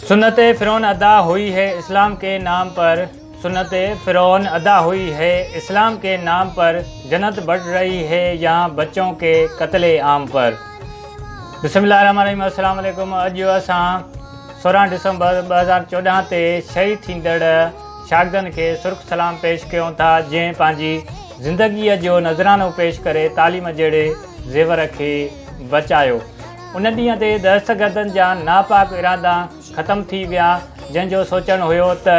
سنت فرعون ادا هئي هي اسلام ڪي نام پر سنت فرعون ادا هئي هي اسلام ڪي نام پر جنت بڙ رهي هي يهان بچون ڪي قتل عام پر بسم الله الرحمن الرحيم السلام عليڪم اڄ اسان 16 ڊسمبر 2014 تي شهيد ٿيندڙ شاگردن کي سرخ سلام پيش ڪيون ٿا جنهن پنهنجي زندگيء جو نذرانو پيش ڪري تعليم جهڙي زيور کي بچايو ان ڏينهن تي دهشتگردن جا ناپاڪ ارادا ختم ٿي ويا، جنهن جو سوچڻ هيو ته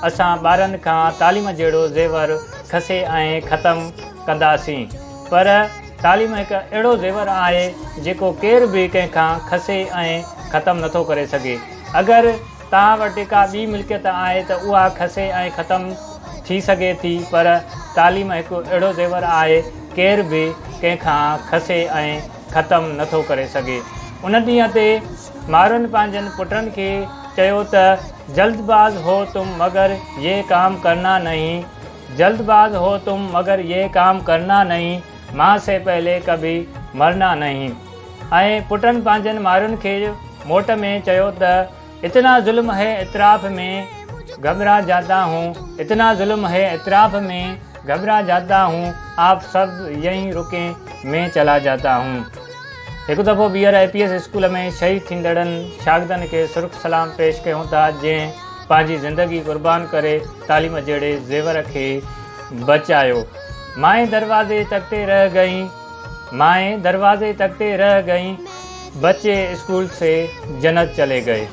اسان ٻارن کان تعليم جهڙو زيور کسي ۽ ختم ڪنداسين پر تعليم هڪ اهڙو زيور آهي جيڪو ڪير به ڪنهن کان کسي ۽ ختم نٿو ڪري سگهي. اگر توهان وٽ ڪا ٻي ملڪيت آهي ته اها کسي ۽ ختم ٿي سگهي ٿي پر تعليم هڪ اهڙو زيور آهي ڪير به ڪنهن کان کسي ۽ ختم نه ٿو ڪري سگهي. ان ڏينهن تي مائرن پنهنجن پٽن کي چيو ته جلد باز هو تم مگر يه ڪام ڪرنا نهين، جلد باز هو تم مگر يه ڪام ڪرنا نهين، مان سي پهلي ڪڀي مرنا نهين. ۽ پٽن پنهنجن مائرن کي موٽ ۾ چيو ته اتنا ظلم هي اطراف ۾ گهٻرا جاتا هون، اتنا ظلم هي اطراف ۾ گهٻرا جاتا هون، آپ سب يهين رڪين مين چلا جاتا هون. هڪ دفعو ٻيهر اي پي ايس اسڪول ۾ شهيد ٿيندڙن شاگردن کي سرخ سلام پيش ڪيون ٿا جنهن پنهنجي زندگي قربان ڪري تعليم جهڙي زيور کي بچايو. مائين دروازي تڪتي رهه گئين. مائين دروازي تڪتي رهه گئين، بچي اسڪول سي جنت چلي گئي.